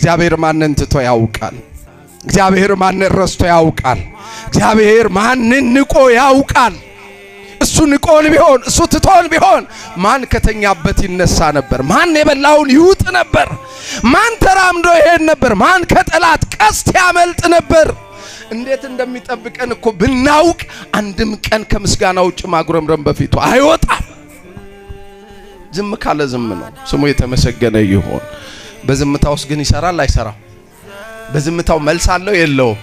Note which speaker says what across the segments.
Speaker 1: እግዚአብሔር ማንን ትቶ ያውቃል? እግዚአብሔር ማንን ረስቶ ያውቃል? እግዚአብሔር ማንን ንቆ ያውቃል? እሱ ንቆን ቢሆን፣ እሱ ትቶን ቢሆን ማን ከተኛበት ይነሳ ነበር? ማን የበላውን ይውጥ ነበር? ማን ተራምዶ ይሄድ ነበር? ማን ከጠላት ቀስት ያመልጥ ነበር? እንዴት እንደሚጠብቀን እኮ ብናውቅ አንድም ቀን ከምስጋና ውጭ ማጉረምረም በፊቱ አይወጣም። ዝም ካለ ዝም ነው። ስሙ የተመሰገነ ይሁን። በዝምታ ውስጥ ግን ይሰራል አይሰራም? በዝምታው መልስ አለው የለውም?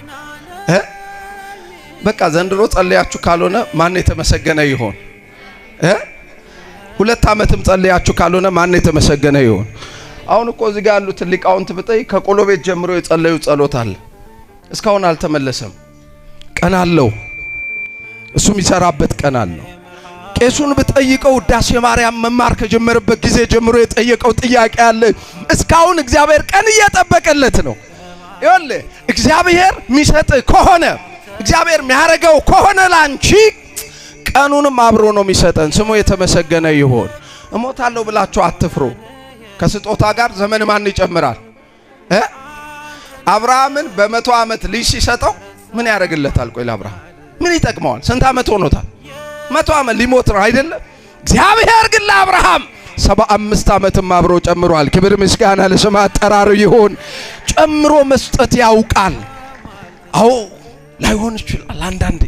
Speaker 1: በቃ ዘንድሮ ጸልያችሁ ካልሆነ ማን የተመሰገነ ይሆን? 2 ዓመትም ጸልያችሁ ካልሆነ ማን የተመሰገነ ይሆን? አሁን እኮ እዚህ ጋር ያሉትን ሊቃውንት ብጠይቅ ከቆሎ ቤት ጀምሮ የጸለዩ ጸሎት አለ፣ እስካሁን አልተመለሰም። ቀን አለው፣ እሱ የሚሰራበት ቀን አለው። ቄሱን ብጠይቀው ውዳሴ ማርያም መማር ከጀመረበት ጊዜ ጀምሮ የጠየቀው ጥያቄ አለ። እስካሁን እግዚአብሔር ቀን እየጠበቀለት ነው። ይኸውልህ እግዚአብሔር የሚሰጥ ከሆነ፣ እግዚአብሔር የሚያደርገው ከሆነ ላንቺ ቀኑንም አብሮ ነው የሚሰጠን። ስሙ የተመሰገነ ይሁን። እሞታለሁ ብላችሁ አትፍሩ። ከስጦታ ጋር ዘመን ማን ይጨምራል? አብርሃምን በ100 ዓመት ልጅ ሲሰጠው ምን ያደርግለታል? ቆይ ለአብርሃም ምን ይጠቅመዋል? ስንት ዓመት ሆኖታል? 100 ዓመት ሊሞት ነው አይደለም? እግዚአብሔር ግን ለአብርሃም 75 ዓመትም አብሮ ጨምሯል። ክብር ምስጋና ለስም አጠራሩ ይሁን። ጨምሮ መስጠት ያውቃል። አዎ ላይሆን ይችላል አንዳንዴ።